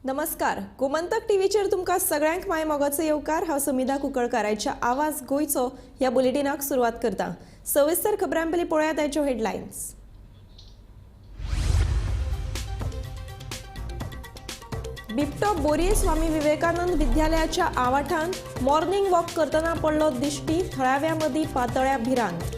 नमस्कार, गोमंतक टीव्हीचेर तुमकां सगळ्यांक माय मोगाचो येवकार. हांव समिधा कुंकळकाराच्या आवाज गोंयचो ह्या बुलेटिनाक सुरवात करता. सविस्तर खबरां पयलीं पळोवया ताच्यो हेडलायन्स. बिबटो बोरये स्वामी विवेकानंद विद्यालयाच्या आवाठांत मॉर्निंग वॉक करतना पडलो दिश्टी, थळाव्या मदीं पातळ्या भिरांत.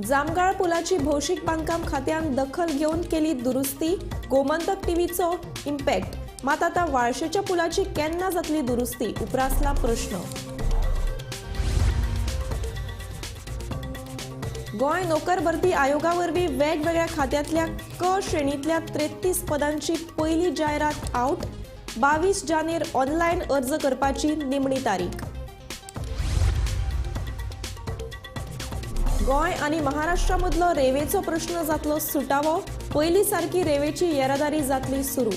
जामगाळ पुलाची भौशीक बांदकाम खात्यान दखल घेवन केली दुरुस्ती, गोमंतक टीव्हीचो इम्पॅक्ट. मात आतां वाळशेच्या पुलाची केन्ना जातली दुरुस्ती, उप्रासला प्रश्न. गोंय नोकर भरती आयोगा वरवीं वेगवेगळ्या खात्यांतल्या क श्रेणींतल्या 33 पदांची पयली जायरात आवट. 22 जानेर ऑनलायन अर्ज करपाची निमणी तारीख. गोंय आनी महाराष्ट्रा मदलो रेवेचो प्रश्न जातलो सुटावो, पयली सारकी रेवेची येरादारी जातली सुरू.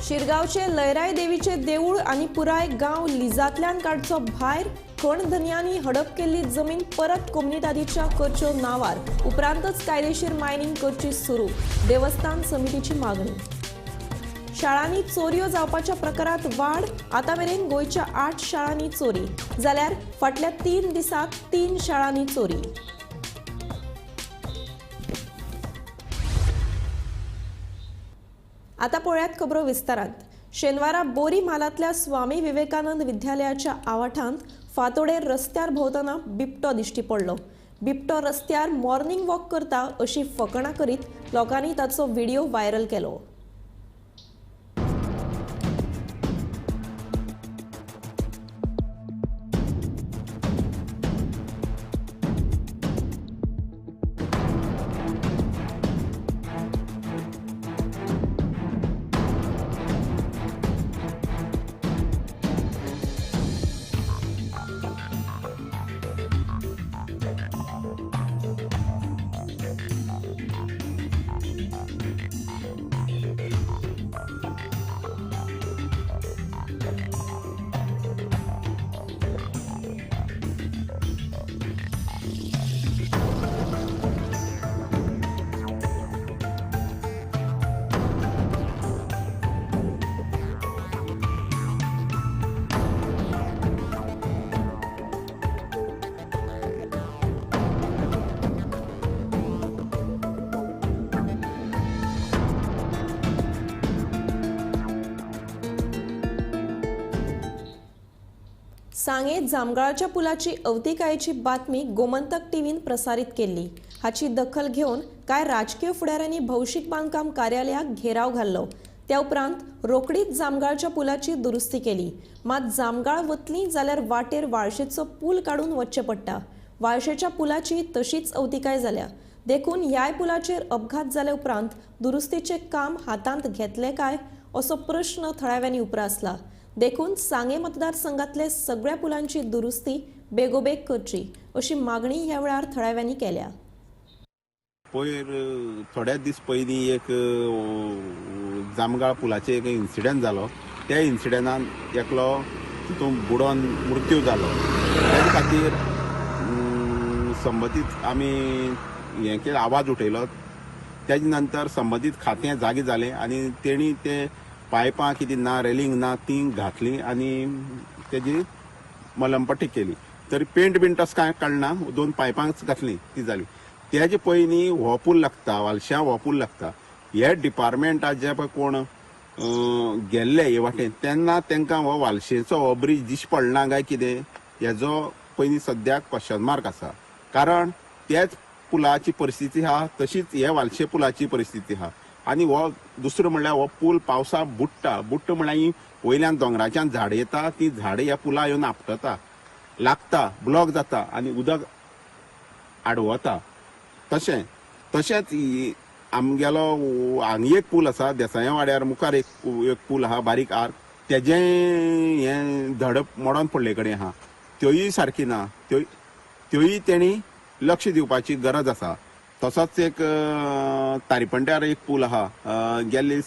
शिरगांवचे लयराय देवीचे देऊळ आनी पुराय गांव लिजांतल्यान काडचो भायर, खणधनयांनी हडप केल्ली जमीन परत कोमुनिदादीच्या करच्यो नांवार, उपरांतच कायदेशीर मायनिंग करची सुरू, देवस्थान समितीची मागणी. शाळांनी चोरयो जावपाच्या प्रकारात वाड, आतां मेरेन गोंयच्या 8 शाळांनी चोरी जाल्यार फाटल्या 3 दिसांत 3 शाळांनी चोरी. आतां पळयात खबरो विस्तारांत. शेनवारा बोरी म्हालांतल्या स्वामी विवेकानंद विद्यालयाच्या आवाठांत फांतोडेर रस्त्यार भोंवतना बिबटो दिश्टी पडलो. बिबटो रस्त्यार मॉर्निंग वॉक करता अशी फकाणां करीत लोकांनी ताचो व्हिडिओ व्हायरल केलो. सांगें जामगाळच्या पुलाची अवतिकायेची बातमी गोमंतक टीव्हीन प्रसारीत केल्ली. हाची दखल घेवन कांय राजकीय फुडाऱ्यांनी भौशीक बांदकाम कार्यालयाक घेराव घाल्लो. त्या उपरांत रोखडीच जामगाळच्या पुलाची दुरुस्ती केली. मात जामगाळ वतली जाल्यार वाटेर वाळशेचो पूल काडून वचचें पडटा. वाळशेच्या पुलाची तशीच अवतिकाय जाल्या, देखून ह्याय पुलाचेर अपघात जाले उपरांत दुरुस्तीचें काम हातांत घेतलें काय असो प्रश्न थळाव्यांनी उप्रासला. देखून सांगें मतदारसंघातले सगळ्या पुलांची दुरुस्ती बेगोबेग करची अशी मागणी ह्या वेळार थळाव्यांनी केल्या. पयर थोड्या दीस पयलीं एक जामगाळ पुलाचेर एक इन्सिडंट जालो. त्या इन्सिडंटान एकलो तितून बुडोन मृत्यू जालो. तेजे खातीर संबंदीत आमी हें केलें, आवाज उठयलो. तेजे नंतर संबंदीत खातें जागे जालें आनी तेणी ते पायपां कितें ना, रेलिंग ना, ती घातली आनी तेजी मलमपट्टी केली. तरी पेंट बीन तसो कांय काडना, 2 पायपांच घातली, ती जाली. तेजे पयलीं हो पूल लागता, वालशां हो पूल लागता. हे डिपार्टमेंटा जे पळय कोण गेल्ले हे वाटेन तेन्ना तांकां हो वालशेचो हो ब्रीज दिश्टी पडना काय कितें हेजो पयलीं सद्याक क्वेश्चन मार्क आसा. कारण त्याच पुलाची परिस्थिती आहा तशीच हे वालशे पुलाची परिस्थिती आहा. आनी हो दुसरो म्हणल्यार हो पूल पावसा बुडटा. बुडटा म्हणल्यार ही वयल्यान दोंगराच्यान झाडां येता, ती झाडां ह्या पुला येवन आपटता, लागता, ब्लॉक जाता आनी उदक आडवता. तशें तशेंच आमगेलो हांगा एक पूल आसा देसाया वाड्यार मुखार एक पूल आहा बारीक आर्क, तेजें हें धडप मोडोन पडले कडेन आहा, त्योय सारकी ना, त्योय तेणी लक्ष दिवपाची गरज आसा. तसोच एक तारीपंड्यार एक पूल आहा, गेल्ले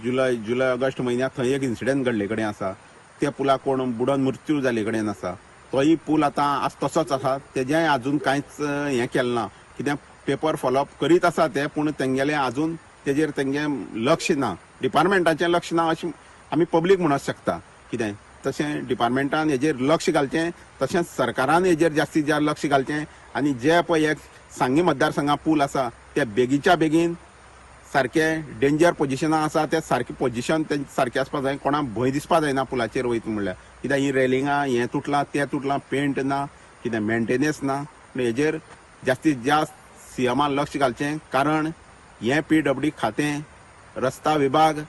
जुलय ऑगस्ट म्हयन्याक थंय एक इन्सिडंट घडले कडेन आसा. त्या पुलाक कोण बुडोन मृत्यू जाले कडेन आसा. तोय पूल आतां आज तसोच आसा, तेजेंय आजून कांयच हें केलें ना. कितें पेपर फॉलोअप करीत आसा ते, पूण तेंगेलें आजून तेजेर तेंगे लक्ष ना, डिपार्टमेंटाचें लक्ष ना अशें आमी पब्लीक म्हणूंक शकता. कितें तशें डिपार्टमेंटान हेजेर लक्ष घालचें, तशेंच सरकारान हेजेर जास्तीत जास्त लक्ष घालचें आनी जे पळय एक सांगे मतदारसंघा पूल आसा ते बेगीच्या बेगीन सारके डेंजर पोजिशनां आसा ते सारके पोजिशन तेंचे सारकें आसपा जाय, कोणाक भंय दिसपा जायना पुलाचेर वयता म्हणल्यार. कित्याक ही रेलिंगां हें तुटलां तें तुटलां, पेंट ना, कितें मेंटेनन्स ना. हेजेर जास्तीत जास्त सीएमान लक्ष घालचें, कारण हें पीडब्ल्यूडी खातें, रस्ता विभाग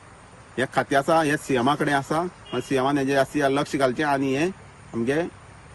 हें खातें आसा, हें सीएमा कडेन आसा. सीएमान हेजेर जास्तीत जास्त लक्ष घालचें आनी हें आमगें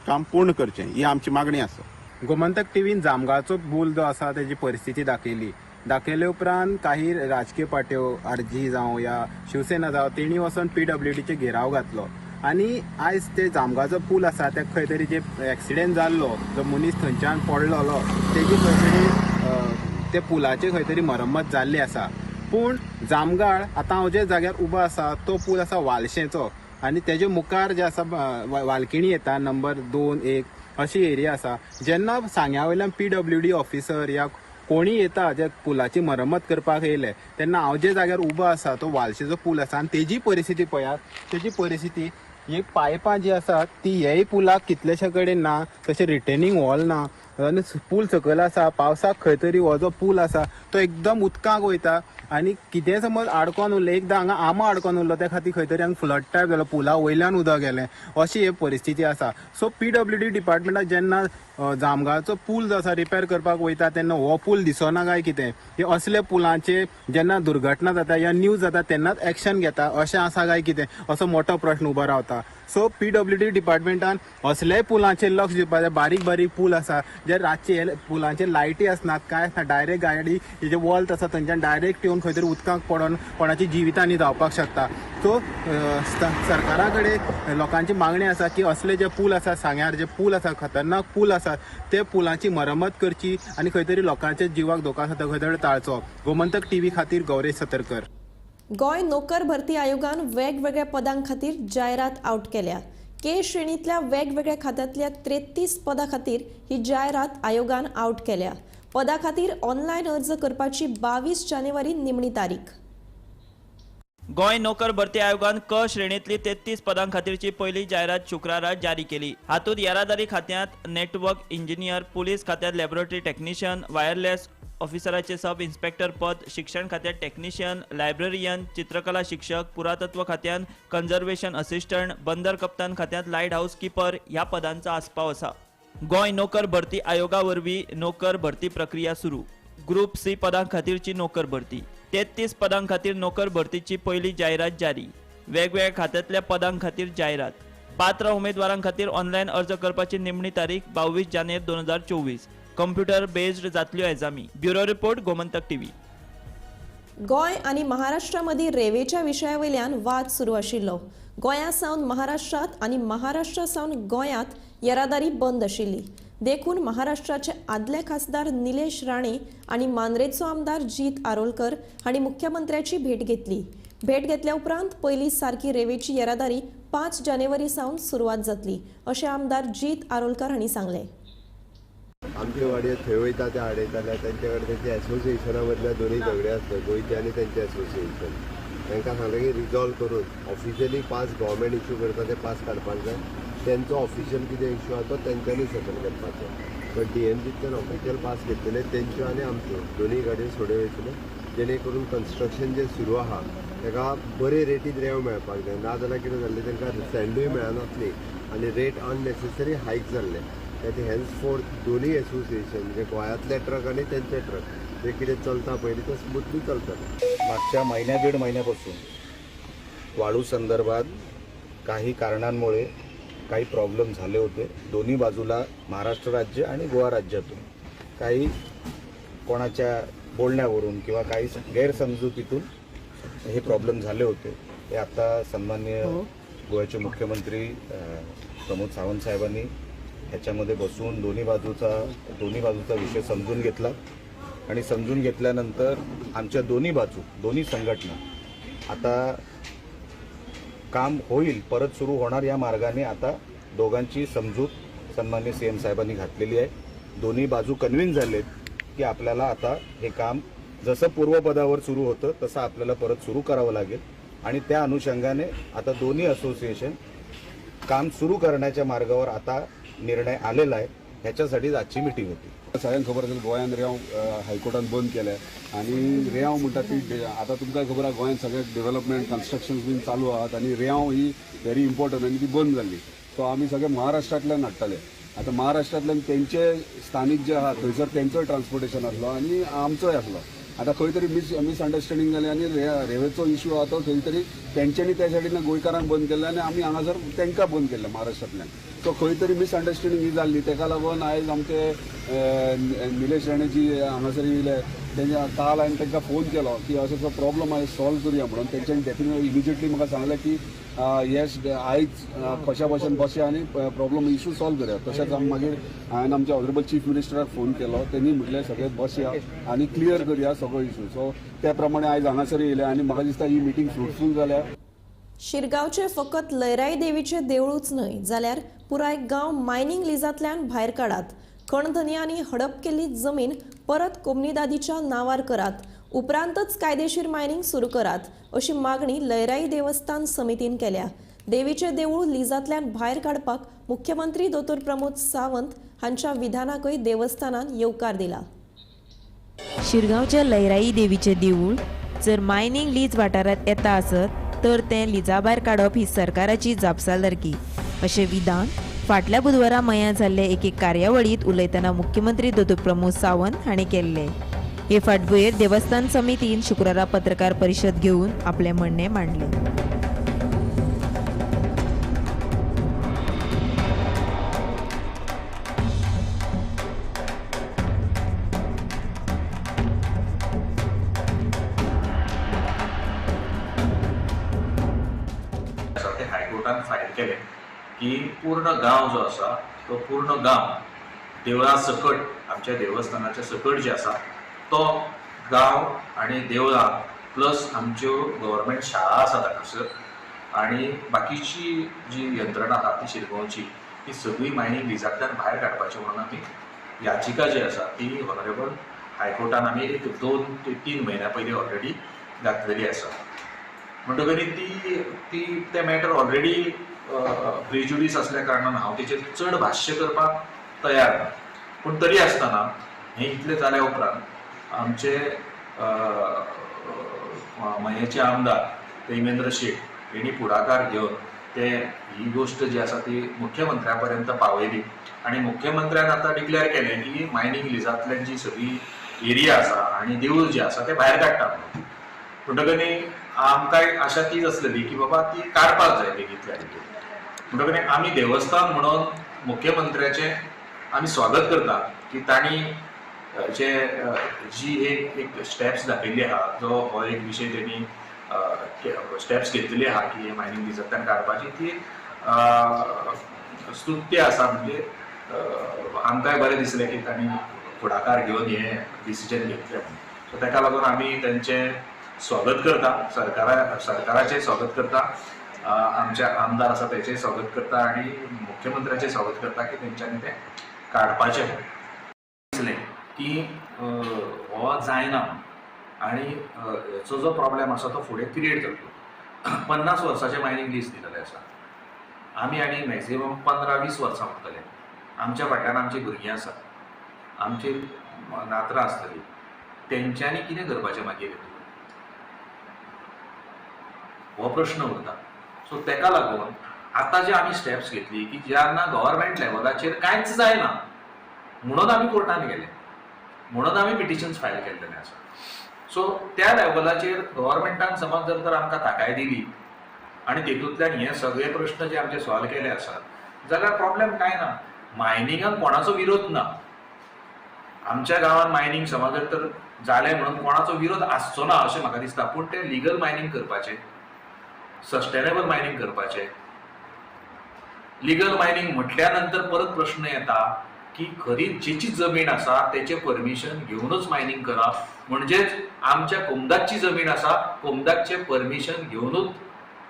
काम पूर्ण करचें, ही आमची मागणी आसा. गोमंतक टीव्हीन जामगाळचो पूल जो आसा तेजी परिस्थिती दाखयली. दाखयले उपरांत काही राजकीय पार्ट्यो आरजी जावं या शिवसेना जावं तेणी वचोन पीडब्ल्यूडीचेर घेराव घातलो आनी आयज ते जामगाळचो पूल आसा ते खंय तरी जे एक्सिडेंट जाल्लो, जो मनीस थंयच्यान पडलेलो, तेजी खंय तरी ते पुलाची खंय तरी मरम्मत जाल्ली आसा. पूण जामगाळ आतां हांव जे जाग्यार उबो आसा तो पूल आसा वालशेचो आनी तेजे मुखार जे आसा वालकिणी येता नंबर 2 1 अशी एरिया आसा. जेन्ना सांग्या वयल्यान पीडब्ल्यूडी ऑफिसर या कोणी येता जे पुलाची मरम्मत करपाक येयले तेन्ना हांव जे जाग्यार उबो आसा तो वालशेचो पूल आसा आनी तेजी परिस्थिती पळयात. तेजी परिस्थिती ही पायपां जी आसात ती हेय पुलाक कितलेशे कडेन ना, तशें रिटेनिंग वॉल ना आनी पूल सकयल आसा. पावसाक खंय तरी हो जो पूल आसा तो एकदम उदकाक वयता आनी कितें समज आडकोन उरलें, एकदां हांगा आंबो आडकोन उरलो त्या खातीर खंय तरी हांगा फ्लड टायप जालो, पुला वयल्यान उदक गेलें, अशी ही परिस्थिती आसा. सो पीडब्ल्यूडी डिपार्टमेंटाक जेन्ना जामगाळचो पूल जो आसा रिपेर करपाक वयता तेन्ना हो पूल दिसना काय कितें, हे असले पुलांचे जेन्ना दुर्घटना जाता या न्यूज जाता तेन्नाच एक्शन घेता अशें आसा काय कितें, असो मोठो प्रश्न उबो रावता. सो पीडब्ल्यूडी डिपार्टमेंटान असल्याय पुलांचेर लक्ष दिवपाक जाय. बारीक बारीक पूल आसा जे रातचे पुलांचेर लायटी आसनात, कांय आसना, डायरेक्ट गाडी जे वॉल्त आसा थंयच्यान डायरेक्ट येवन खंय तरी उदकाक पडोन कोणाची जिवितांनी जावपाक शकता. सो सरकारा कडेन लोकांची मागणी आसा की असले जे पूल आसा सांग्यार जे पूल आसा खतरनाक पूल आसा ते पुलांची मरम्मत करची आनी खंय तरी लोकांच्या जिवाक धोका आसा तो खंय तरी टाळचो. गोमंतक टीव्ही खातीर गौरेश सतरकर. गोंय नोकर भरती आयोगान वेगवेगळ्या पदां खातीर जायरात आउट केल्या. के श्रेणींतल्या वेगवेगळ्या खात्यांतल्या 33 पदां खातीर ही जायरात आयोगान आउट केल्या. पदां खातीर ऑनलायन अर्ज करपाची 22 जानेवारी निमणी तारीख. गोंय नोकर भरती आयोगान क श्रेणींतली 33 पदां खातीरची पयली जायरात शुक्रारा जारी केली. हातूंत येरादारी खात्यांत नेटवर्क इंजिनियर, पुलीस खात्यांत लॅबोरेटरी टेक्निशियन, वायरलेस ऑफिसराचे सब इन्स्पेक्टर पद, शिक्षण खात्यांत टेक्निशियन, लायब्ररियन, चित्रकला शिक्षक, पुरातत्व खात्यांत कन्झर्वेशन असिस्टंट, बंदर कप्तान खात्यांत लायट हाऊस किपर ह्या पदांचो आस्पाव आसा. गोंय नोकर भरती आयोगा वरवीं नोकर भरती प्रक्रिया सुरू. ग्रुप सी पदां खातीरची नोकर भरती 33 पदां खातीर नोकर भरतीची पयली जायरात जारी. वेगवेगळ्या खात्यांतल्या पदां खातीर जायरात. पात्र उमेदवारां खातीर ऑनलायन अर्ज करपाची निमणी तारीख 22 जानेर 2024. कंप्युटर बेस्ड जातल्यो एजामी. Bureau report, Gomantak TV. Goa आनी महाराष्ट्रा मदीं रेंवेच्या विशया वयल्यान वाद सुरू आशिल्लो. गोंया सावन महाराष्ट्रांत आनी महाराष्ट्रा सावन गोंयांत येरादारी बंद आशिल्ली. देखून महाराष्ट्राचे आदले खासदार निलेश राणे आनी मांद्रेचो आमदार जीत आरोलकर हांणी मुख्यमंत्र्याची भेट घेतली. भेट घेतल्या उपरांत पयली सारकी रेंवेची येरादारी 5 जानेवारी सावन सुरवात जातली अशें आमदार जीत आरोलकर हांणी सांगलें. आमचे वाडये थंय वयता ते आडयताले, तेंचे कडेन तेंचे एसोसिएशना मदल्या दोनूय झगडे आसले, गोंयचे आनी तेंचे एसोसिएशन. तांकां सांगलें की रिजॉल्व करून ऑफिशियली पास गव्हर्मेंट इश्यू करता ते पास काडपाक जाय. तेंचो ऑफिशियल कितें इश्यू आसा तो तेंच्यांनी सेटल करपाचो. बट डीएमजींतल्यान ऑफिशियल पास घेतलेले तेंच्यो आनी आमच्यो दोनूय गाडयो सोडे वयतल्यो, जेणे करून कन्स्ट्रक्शन जें सुरू आहा ताका बरे रेटीन रेंव मेळपाक जाय. नाजाल्यार कितें जाल्लें, तांकां सँडूय मेळनासली आनी रेट अननेसेसरी हायक जाल्ले. त्या हेन्स फोर्थ दोनूय एसोसिएशन म्हणजे गोंयांतले ट्रक आनी तेंचे ट्रक जे कितें चलता पयलीं ते स्मुथली चलतले. मागच्या महिन्या दीड महिन्यापासून वाळू संदर्भात काही कारणांमुळे काही प्रॉब्लेम झाले होते. दोन्ही बाजूला महाराष्ट्र राज्य आणि गोवा राज्यातून काही कोणाच्या बोलण्यावरून किंवा काही गैरसमजुतीतून हे प्रॉब्लेम झाले होते. ते आता सन्माननीय गोव्याचे मुख्यमंत्री प्रमोद सावंत साहेबांनी ह्याच्यामध्ये बसून दोन्ही बाजूचा विषय समजून घेतला आणि समजून घेतल्यानंतर आमच्या दोन्ही बाजू, दोन्ही संघटना आता काम होईल, परत सुरू होणार या मार्गाने आता दोघांची समजूत सन्माननीय सीएम साहेबांनी घातलेली आहे. दोन्ही बाजू कन्व्हिन्स झालेत की आपल्याला आता हे काम जसं पूर्वपदावर सुरू होतं तसं आपल्याला परत सुरू करावं लागेल आणि त्या अनुषंगाने आता दोन्ही असोसिएशन काम सुरू करण्याच्या मार्गावर आता निर्णय आलेला आहे. ह्याच्यासाठीच आजची मिटिंग होती. सगळ्यांक खबर आसा गोंयांत रेंव हायकोर्टान बंद केल्या आनी रेंव म्हणटा ती आतां तुमकां खबर आसा गोंयांत सगळें डेव्हलपमेंट कन्स्ट्रक्शन बीन चालू आहात आनी रेंव ही व्हेरी इम्पॉर्टंट आनी ती बंद जाल्ली. सो आमी सगळे महाराष्ट्रांतल्यान हाडटाले. आतां महाराष्ट्रांतल्यान तेंचे स्थानीक जे आहा थंयसर तेंचोय ट्रान्सपोर्टेशन आसलो आनी आमचोय आसलो. आतां खंय तरी मिसअंडरस्टँडींग जालें आनी रेंवेचो इश्यू आहा तो खंय तरी तेंच्यांनी त्या सायडीन गोंयकारांक बंद केल्लें आनी आमी हांगासर तांकां बंद केल्लें महाराष्ट्रांतल्यान. सो खंय तरी मिसअंडरस्टँडींग ही जाल्ली. तेका लागून आयज आमचे निलेश राणे जी हांगासर येयले तेंच्या काल हांवें तांकां फोन केलो की असो असो प्रॉब्लम आहा सॉल्व करुया म्हणून. तेंच्यांनी डेफिनेटली इमिजिएटली म्हाका सांगलें की येस आयज कशा भशेन बसया आनी प्रॉब्लम इशू सॉल्व करुया. तशेंच आमी मागीर हांवें आमच्या ऑनरेबल चीफ मिनिस्टराक फोन केलो. तेणी म्हटलें सगळे बसया आनी क्लियर करुया सगळो इशू. सो त्या प्रमाणे आयज हांगासर येयले आनी म्हाका दिसता ही मिटींग फ्रुटफूल जाल्या. शिरगांवचे फकत लयराई देवीचे देवळूच न्हय जाल्यार पुराय गांव मायनिंग लिजांतल्यान भायर काडात. खणधनयांनी हडप केल्ली जमीन परत कोमनिदादीच्या नांवार करात, उपरांतच कायदेशीर मायनिंग सुरू करात अशी मागणी लयराई देवस्थान समितीन केल्या. देवीचे देवूळ लिजांतल्यान भायर काडपाक मुख्यमंत्री दोतोर प्रमोद सावंत हांच्या विधानाकय देवस्थानान येवकार दिला. शिरगांवच्या लयराई देवीचे देवूळ जर मायनिंग लीज वाठारांत येता आसत तर तें लिजा भायर काडप ही सरकाराची जापसालदारकी अशें विधान फाटल्या बुधवारा मयां जाल्ले एके कार्यावळींत उलयतना मुख्यमंत्री दोतोर प्रमोद सावंत हांणी केल्लें. हे फाटभुंयेर देवस्थान समितीन शुक्रारा पत्रकार परिशद घेवन आपलें म्हणणें मांडलें. हायकोर्टान फायल केलें की पूर्ण गांव जो आसा तो पूर्ण गांव देवळा सकट आमच्या देवस्थानाच्या सकट जे आसा तो गांव आनी देवळां प्लस आमच्यो गव्हर्मेंट शाळा आसात हांगासर आनी बाकीची जी यंत्रणा आहा ती शिरगांवची ती सगळी मायनींग लिजांतल्यान भायर काडपाची म्हणून आमी याचिका जी आसा ती ऑनरेबल हायकोर्टान आमी एक 2 ते 3 म्हयन्या पयलीं ऑलरेडी घातलेली आसा. म्हणटकच ती ती तें मॅटर ऑलरेडी प्रिज्युडीस असल्या कारणान हांव तेचेर चड भाश्य करपाक तयार ना. पूण तरी आसतना हें इतलें जाल्या उपरांत आमचे मयेचे आमदार प्रेमेंद्र शेट हेणी फुडाकार घेवन ते ही गोश्ट जी आसा ती मुख्यमंत्र्या पर्यंत पावयली आनी मुख्यमंत्र्यान आतां डिक्लेअर केलें की मायनींग लिजांतल्यान जी सगळी एरिया आसा आनी देवूळ जें आसा तें भायर काडटा म्हणून. म्हणटकच आमकां आशा तीच आसलेली की बाबा ती काडपाक जाय बेगींतल्या बेगीन. म्हणटकच आमी देवस्थान म्हणून मुख्यमंत्र्याचें आमी स्वागत करता की तांणी जे जी एक स्टेप्स दाखयल्ली आहा जो हो एक विशय तेणी स्टेप्स घेतलेली आहा की हे मायनींग लिजांतल्यान काडपाची ती स्तुत्य आसा. म्हणजे आमकांय बरें दिसलें की तांणी फुडाकार घेवन हें डिसिजन घेतलें म्हणून. सो ताका लागून आमी तेंचें स्वागत करता, सरकाराचें स्वागत करता, आमचे आमदार आसा तेचें स्वागत करता आनी मुख्यमंत्र्याचें स्वागत करता की तेंच्यांनी तें काडपाचें म्हणून. दिसलें की हो जायना आनी हेचो जो प्रॉब्लेम आसा तो फुडें क्रिएट जातलो. 50 वर्साचें मायनींग लीज दिलेलें आसा आमी आनी मॅक्सिमम 15-20 वर्सां उरतले. आमच्या फाटल्यान आमचीं भुरगीं आसात, आमची नातरां आसतलीं, तेंच्यांनी कितें करपाचें मागीर हो प्रश्न उरता. सो तेका लागून आतां जे आमी स्टेप्स घेतली की जेन्ना गव्हर्मेंट लेवलाचेर कांयच जायना म्हणून आमी कोर्टान गेले, म्हणून आमी पिटिशन्स फायल केल्लेले आसा. सो त्या लेवलाचेर गव्हर्मेंटान समज जर तर आमकां थाकाय दिली आनी तेतूंतल्यान हे सगळे प्रश्न जे आमचे सॉल्व केले आसात जाल्यार प्रॉब्लेम कांय ना. मायनिंगाक कोणाचो विरोध ना, आमच्या गांवांत मायनींग समज जर तर जालें म्हणून कोणाचो विरोध आसचो ना अशें म्हाका दिसता. पूण तें लिगल मायनींग करपाचें, सस्टेनेबल मायनींग करपाचें. लिगल मायनींग म्हटल्या नंतर परत प्रश्न येता की खरी जेची जमीन आसा तेचें परमिशन घेवनूच मायनींग करप, म्हणजेच आमच्या कोमदाची जमीन आसा, कोमदाचे परमिशन घेवनूच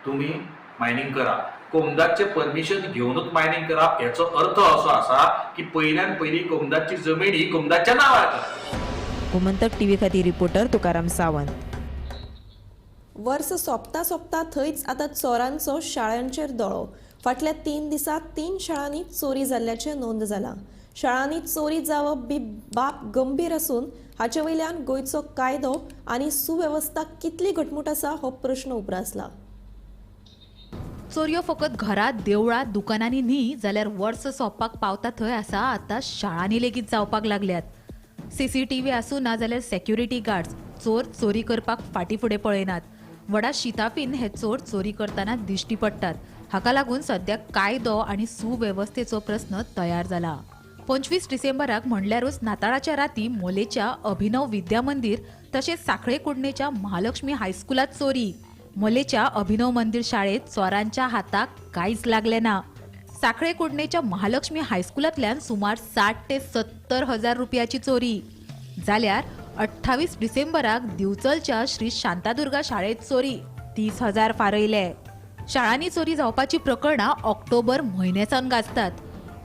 तुमी मायनींग करा. कोमदाचे परमिशन घेवनूच मायनींग करप हेचो अर्थ असो आसा की पयल्यान पयली कोमदाची जमीन ही कोमदाच्या नांवार करा. गोमंतक टीव्ही खातीर रिपोर्टर तुकाराम सावंत. वर्स सोंपता सोंपता थंयच आतां चोरांचो शाळांचेर दोळो. फाटल्या 3 दिसांत 3 शाळांनी चोरी जाल्ल्याचें नोंद जालां. शाळांनी चोरी जावप बी बाब गंभीर आसून हाचे वयल्यान गोंयचो कायदो आनी सुवेवस्था कितली घटमूट आसा हो प्रश्न उप्रासला. चोरयो फकत घरात, देवळां, दुकानांनी न्ही जाल्यार वर्स सोंपपाक पावता थंय आसा आतां शाळांनी लेगीत जावपाक लागल्यात. सीसीटीव्ही आसूं ना जाल्यार सेक्युरिटी गार्ड्स चोर चोरी करपाक फाटीं फुडें पळयनात. व्हडा शिताफीन हे चोर चोरी करतना दिश्टी पडटात. हाका लागून सद्या कायदो आनी सुवेवस्थेचो प्रस्न तयार जाला. 25 डिसेंबराक म्हणल्यारूच नाताळाच्या राती मोलेच्या अभिनव विद्या मंदिर तशेंच साखळे कुडणेच्या महालक्ष्मी हायस्कुलात चोरी. मोलेच्या अभिनव मंदिर शाळेत चोरांच्या हाताक कांयच लागलें ना. साखळे कुडणेच्या महालक्ष्मी हायस्कुलांतल्यान सुमार 60 ते 70 हजार रुपयाची चोरी. जाल्यार 28 डिसेंबराक दिवचलच्या श्री शांतादुर्गा शाळेत चोरी, 30,000 फारयले. शाळांनी चोरी जावपाची प्रकरणां ऑक्टोबर म्हयन्यासावन गाजतात.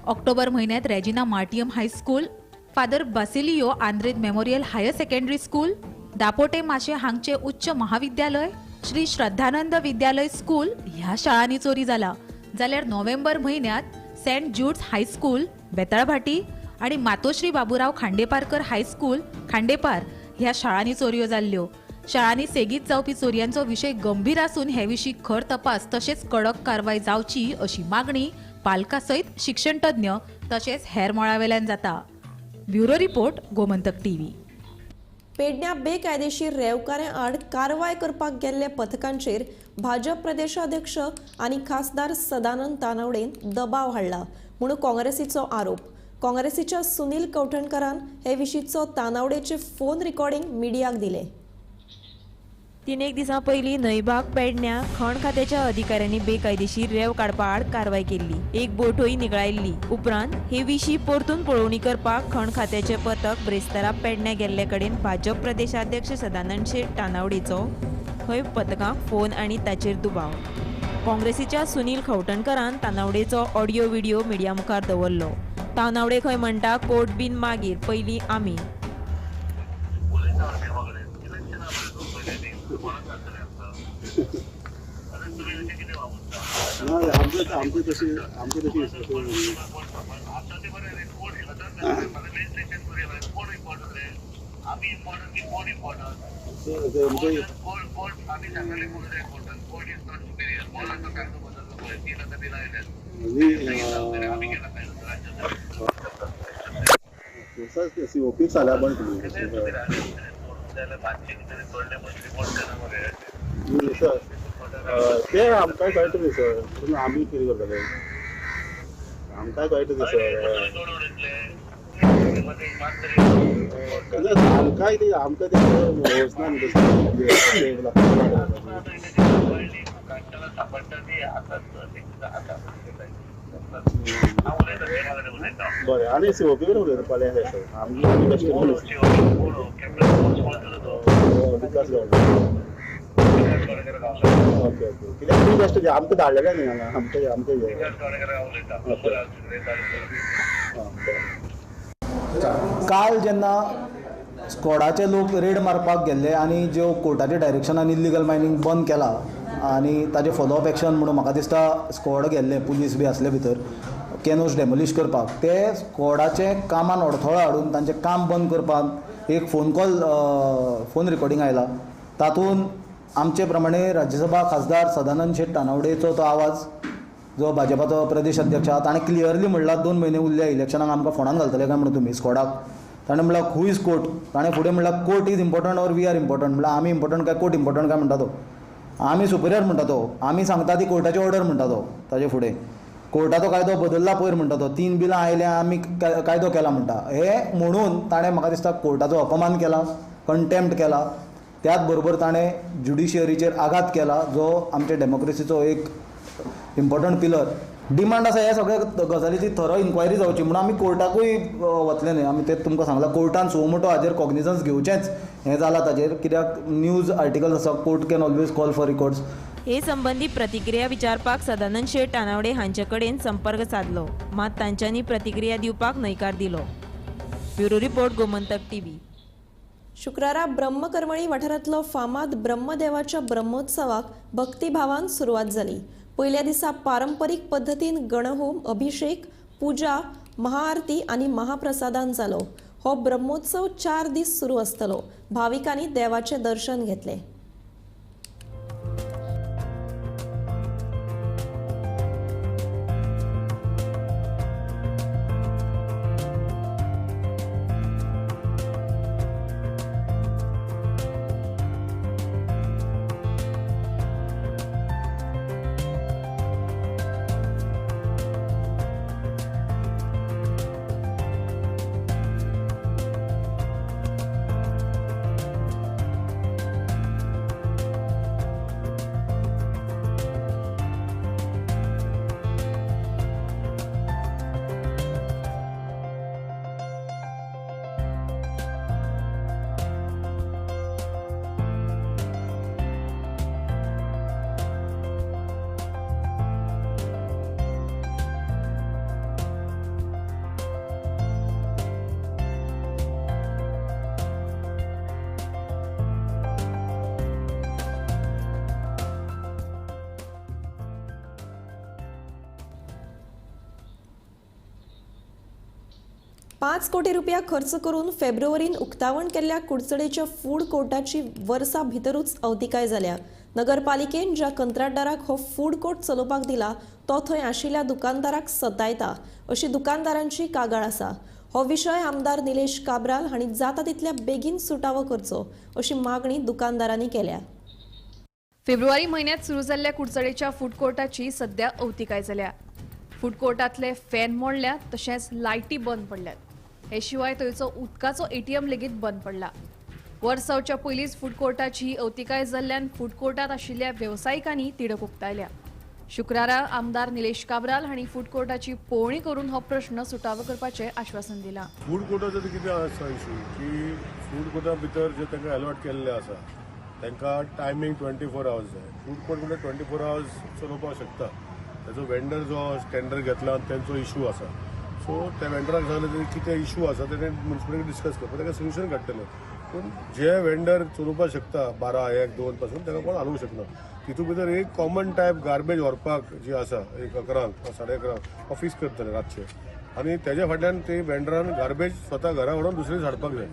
ऑक्टोबर म्हयन्यात Regina Martium high school, father Basilio Andrade memorial higher secondary school, Dapote Mashem हांगचे उच्च महाविद्यालय, श्री श्रद्धानंद विद्यालय स्कूल ह्या शाळांनी चोरी जाला. जाल्यार नोव्हेंबर म्हयन्यात सेंट ज्यूड्स हायस्कूल बेताळभाटी आनी मातोश्री बाबुराव खांडेपारकर हायस्कूल खांडेपार ह्या शाळांनी चोरयो जाल्ल्यो. शाळांनी सेगीत जावपी चोरयांचो विशय गंभीर आसून हे विशीं खर तपास तशेंच कडक कारवाय जावची अशी मागणी पालकां सयत शिक्षण तज्ञ तशेंच हेर मळावेल्यान जाता. Bureau report, Gomantak TV. पेडण्या बेकायदेशीर रेवकाऱ्यां आड कारवाय करपाक गेल्ल्या पथकांचेर भाजप प्रदेशाध्यक्ष आनी खासदार सदानंद तानावडेन दबाव हाडला म्हणून काँग्रेसीचो आरोप. काँग्रेसीच्या सुनील कवठणकरान हे विशींचो तानावडेचे फोन रिकॉर्डिंग मिडियाक दिले. 3 दिसां पयलीं न्हंयबाग पेडण्या खण खात्याच्या अधिकाऱ्यांनी बेकायदेशीर रेंव काडपा आड कारवाय केल्ली. एक बोटूय निगळायल्ली. उपरांत हे विशीं परतून पळोवणी करपाक खण खात्याचे पथक ब्रेस्तारा पेडण्या गेल्ले कडेन भाजप प्रदेशाध्यक्ष सदानंद शेट तानावडेचो थंय पथकांक फोन आनी ताचेर दुबाव. काँग्रेसीच्या सुनील खवटणकरान तानावडेचो ऑडियो व्हिडिओ मिडिया मुखार दवरलो. तानावडे खंय म्हणटा कोर्ट बीन मागीर पयलीं आमी. ते आमकां कळटलें सर, पूण आमी कितें करतले आमकां कळटलें सर. आमकांय ते आमकां ते वचना न्ही तशें. बरें, आनी सीओपी कडेन उलयता पळय सर. आमी विकास ओके ओके कित्याक तुमी बेश्ट आमकां धाडलेलें न्ही हांगा आमकां आमकां. काल जेन्ना स्कॉडाचे लोक रेड मारपाक गेल्ले आनी ज्यो कोर्टाच्या डायरेक्शनान इल्लिगल मायनींग बंद केला आनी ताजें फॉलोअप एक्शन म्हणून म्हाका दिसता स्कॉड गेल्ले, पुलीस बी आसले भितर कॅनोस डेमोलिश करपाक, ते स्कॉडाचे कामान अडथळो हाडून तांचें काम बंद करपाक एक फोन कॉल फोन रिकॉर्डिंग आयला. तातूंत आमचे प्रमाणे राज्यसभा खासदार सदानंद शेट तानावडेचो तो आवाज, जो भाजपाचो प्रदेश अध्यक्ष आहा, ताणें क्लियरली म्हणलां 2 म्हयने उरल्या इलेक्शनाक आमकां फोंडान घालतले काय म्हणून तुमी स्कॉडाक. ताणें म्हणलां who is court, ताणें फुडें म्हणलां court is important or we are important, म्हणल्यार आमी इम्पॉर्टंट काय कोर्ट इम्पॉर्टंट काय म्हणटा तो, आमी सुपिरियर म्हणटा तो, आमी सांगता ती कोर्टाची ऑर्डर म्हणटा तो. ताजे फुडें कोर्टाचो कायदो बदल्ला पयर म्हणटा तो, 3 बिलां आयल्या आमी कायदो केला म्हणटा. हे म्हणून ताणें म्हाका दिसता कोर्टाचो अपमान केला, कंटेम्प्ट केला, त्याच बरोबर ताणें ज्युडिशियरीचेर आघात केला जो आमच्या डेमोक्रेसीचो एक इम्पॉर्टंट पिलर. डिमांड आसा ह्या सगळ्या गजालीची थरो इन्क्वायरी जावची म्हणून आमी कोर्टाकूय वतले न्ही. आमी तें तुमकां सांगलां, कोर्टान सुओ मोटो हाजेर कॉग्निजन्स घेवचेंच हें जालां ताजेर, कित्याक न्यूज आर्टिकल्स आसा, court can always call for records. हे संबंदी प्रतिक्रिया विचारपाक सदानंद शेट तानावडे हांचे कडेन संपर्क साधलो, मात तांच्यांनी प्रतिक्रिया दिवपाक न्हयकार दिलो. Bureau report, Gomantak TV. शुक्रारा ब्रह्मकरमळी वाठारांतलो फामाद ब्रह्मदेवाच्या ब्रह्मोत्सवाक भक्तिभावान सुरवात जाली. पयल्या दिसा पारंपरीक पद्दतीन गणहोम, अभिषेक, पुजा, महाआरती आनी महाप्रसादान जालो. हो ब्रह्मोत्सव 4 दीस सुरू आसतलो. भाविकांनी देवाचें दर्शन घेतलें. पांच कोटी रुपया खर्च करून फेब्रुवारीन उक्तावण केल्ल्या कुडचडेच्या फूड कोर्टाची वर्सा भितरूच अवतिकाय जाल्या. नगरपालिकेन ज्या कंत्राटदाराक हो फूड कोर्ट चलोवपाक दिला तो थंय आशिल्ल्या दुकानदाराक सतायता अशी दुकानदारांची कागाळ आसा. हो विशय आमदार निलेश काब्राल हांणी जाता तितल्या बेगीन सुटावो करचो अशी मागणी दुकानदारांनी केल्या. फेब्रुवारी म्हयन्यांत सुरू जाल्ल्या कुडचडेच्या फूड कोर्टाची सध्या अवतिकाय जाल्या. फूड कोर्टांतले फॅन मोडल्यात, तशेंच लायटी बंद पडल्यात. हे शिवाय थंयचो उदकाचो एटीएम लेगीत बंद पडला. वर्स जावच्या पयलींच फूड कोर्टाची अवतिकाय जाल्ल्यान फूड कोर्टांत आशिल्ल्या वेवसायिकांनी तिडक उक्तायल्या. शुक्रारा आमदार निलेश काब्राल हांणी फूड कोर्टाची पळोवणी करून हो प्रश्न सुटावो करपाचें आश्वासन दिलां. फूड कोर्टाचो कितें आसा इशू की फूड कोर्टा भितर जे तांकां अलॉट केल्ले आसा तांकां टायमींग 24 आवर्स जाय. फूड कोर्ट म्हणल्यार 24 आवर्स चलोवपाक शकता. ताचो वेंडर जो टेंडर घेतला तांचो इशू आसा. सो त्या वेंडराक सांगलें तरी कितें इशू आसा तेणें म्युनिसिपलिटी डिस्कस करपाक ताका सोल्युशन काडटलें. पूण जे वेंडर चलोवपाक शकता 12, 1, 2 पासून ताका कोण हालोवंक शकना. तितूंत भितर एक कॉमन टायप गार्बेज व्हरपाक जी आसा एक 11 साडे 11 ऑफीस करतले रातचे आनी तेज्या फाटल्यान ते वेंडरान गार्बेज स्वता घरा व्हरून दुसरे हाडपाक जाय.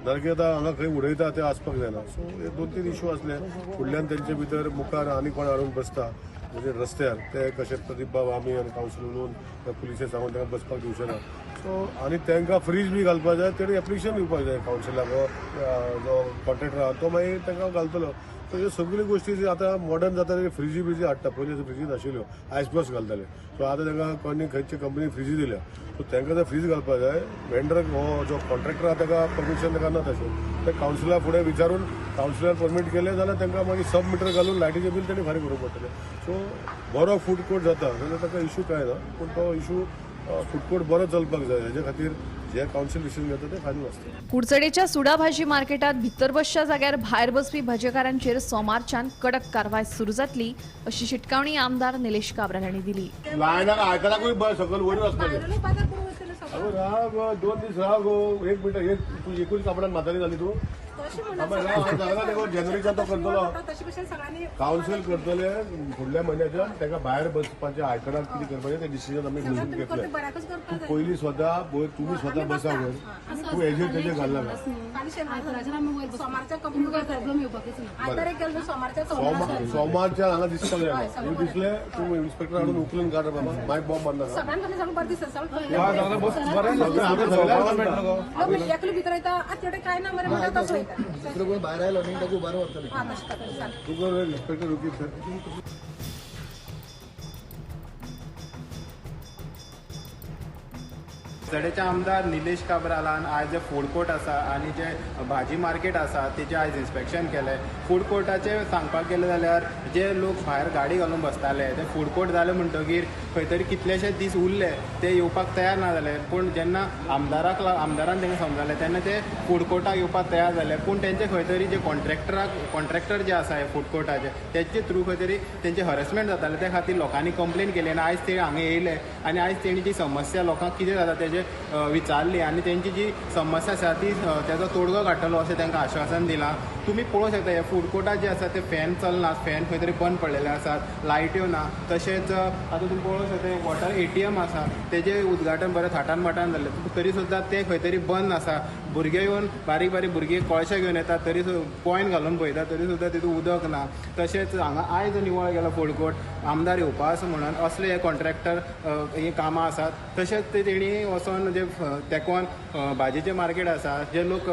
नाजाल्यार आतां हांगा खंय उडयता ते आसपाक जायना. सो हे 2-3 इशू आसले. फुडल्यान तेंचे भितर मुखार आनी कोण हाडून बसता म्हणजे रस्त्यार ते कशे प्रदीप बाब आमी आनी कावन्सील उलोवन पुलिसे सांगून तांकां बसपाक दिवचे ना. सो आनी तांकां फ्रीज बी घालपाक जाय, तेणी एप्लिकेशन दिवपाक जाय कावन्सिलाक, जो कॉन्ट्रॅक्टर आहा तो मागीर तांकां घालतलो. सो ह्यो सगल्यो गोश्टी जी आतां मॉडर्न जाता ते फ्रिजी ब्रिजी हाडटा. पयलीं फ्रिजी नाशिल्ल्यो, आयस बॉक्स घालताले. सो आतां तांकां कोणी खंयची कंपनी फ्रिजी दिल्या. सो तांकां जर फ्रीज घालपाक जाय वेंडर हो जो कॉन्ट्रॅक्टर आहा ताका परमिशन ताका ना तशें ते कावन्सिला फुडें विचारून कावन्सिलान परमीट केलें जाल्यार तांकां मागीर सब मिटर घालून लायटीचें बील तांणी फारीक करूंक पडटलें. सो बरो फूड कोर्ट जाता जाल्यार ताका इशू कांय ना, पूण तो इशू फूड कोर्ट बरो चलपाक जाय हेजे खातीर जे कावन्सील डिसिजन घेता ते फायनल आसता. कुडचडेच्या सुडा भाजी मार्केटात भितर बसच्या जाग्यार भायर बसपी भाजेकारांचेर सोमारच्यान कडक कारवाय सुरू जातली अशी शिटकावणी आमदार निलेश काब्राल हांणी दिली. लायनाक आयताराकूय सकयल वयर वचपाचें. राव गो, 2 दीस राव गो, एक मिनट, एक तूं एकूच कापडान म्हातारी जाली तूं. जानेवारीच्या तो करतलो कावन्सील करतले फुडल्या म्हयन्याच्यान ताका भायर बसपाचें आयताराक कितें करपाचें तें डिसिजन आमी बसून घेतलें. तूं पयलीं स्वता तुमी स्वता बसा वयर, तूं हेजेर तेजेर घालना. सोमारच्या हांगा दिसपाक जायना. तूं दिसलें तूं इन्स्पेक्टर हाडून उखलून काड बाबा, मायक बॉम्ब मारना. भायर आयलो न्ही ताका उबार व्हरतले. तुका इन्स्पेक्टर ओके सर. कुडचडेचे आमदार निलेश काब्रालान आयज जे फूड कोर्ट आसा आनी जे भाजी मार्केट आसा तेजें आयज इन्स्पेक्शन केलें. फूड कोर्टाचें सांगपाक गेलें जाल्यार जे लोक भायर गाडी घालून बसताले ते फूड कोर्ट जाले म्हणटगीर खंय तरी कितलेशे दीस उरले, ते येवपाक तयार ना जाले. पूण जेन्ना आमदारान तांकां समजालें तेन्ना ते फूड कोर्टाक येवपाक तयार जाले. पूण तेंचे खंय तरी जे कॉन्ट्रॅक्टर जे आसा हे फूड कोर्टाचे तेचे थ्रू खंय तरी तेंचे हरेसमेंट जाताले. त्या खातीर लोकांनी कंप्लेन केली आनी आयज ते हांगा येयले आनी आयज तेणी जी समस्या लोकांक कितें जाता तेजे विचारली आनी तेंची जी समस्या आसा ती तेजो तोडगो काडटलो अशें तांकां आश्वासन दिलां. तुमी पळोवंक शकता हे फूड कोर्टात जे आसा ते फॅन चलना, फॅन खंय तरी बंद पडलेले आसात, लायट्यो ना. तशेंच आतां तुमी पळोवंक शकता वॉटर ATM आसा तेजें उद्घाटन बरें थाटान माटान जालें तरी सुद्दां तें खंय तरी बंद आसा. भुरगे येवन बारीक बारीक भुरगे कोळशे घेवन येतात तरी कॉयन घालून पळयता तरी सुद्दां तितून उदक ना. तशेंच हांगा आयज निवळ गेलो फूड कोर्ट आमदार येवपा आसा म्हणून असले हे कॉन्ट्रॅक्टर ही कामां आसात. तशेंच ते तेणी वचोन जे तेकोन भाजयेचें मार्केट आसा जे लोक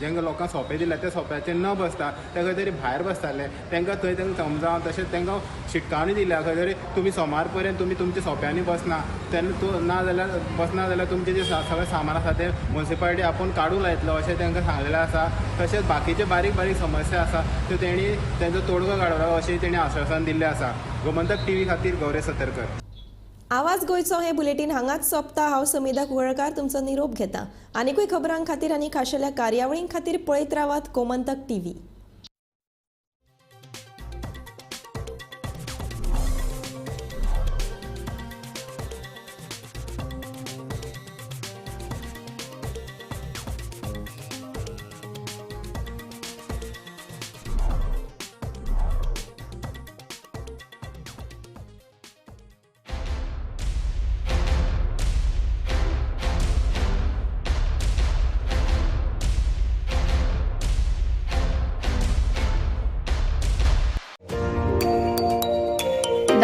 जेंका लोकांक सोंपे दिल्या त्या सोंप्याचेर न बसता ते खंय तरी भायर बसताले तांकां थंय तांकां समजावन तशेंच तांकां शिटकावणी दिल्या खंय तरी तुमी सोमार पर्यंत तुमी तुमच्या सोंप्यांनी बसना तेन्ना तूं ना जाल्यार बसना जाल्यार तुमचें जें सगळें सामान आसा तें मुन्सिपालिटी आपूण काडूंक लायतलो अशें तांकां सांगलेलें आसा. तशेंच बाकीचे बारीक बारीक समस्या आसा त्यो तेणी तेंचो तोडगो काडलो अशें तेणी आश्वासन दिल्लें आसा. गोमंतक टीव्ही खातीर गौरेश सतरकर. आवाज गोंयचो हे बुलेटीन हांगाच सोंपता. हांव समिधा कुवळकार तुमचो निरोप घेता. आनीकूय खबरां खातीर आनी खाशेल्या कार्यावळीं खातीर पळयत रावात गोमंतक टीव्ही.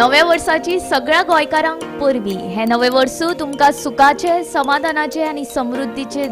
नव्या वर्साची सगळ्या गोंयकारांक परबीं. हें नवें वर्सू तुमकां सुखाचें, समाधानाचें आनी समृद्धीचें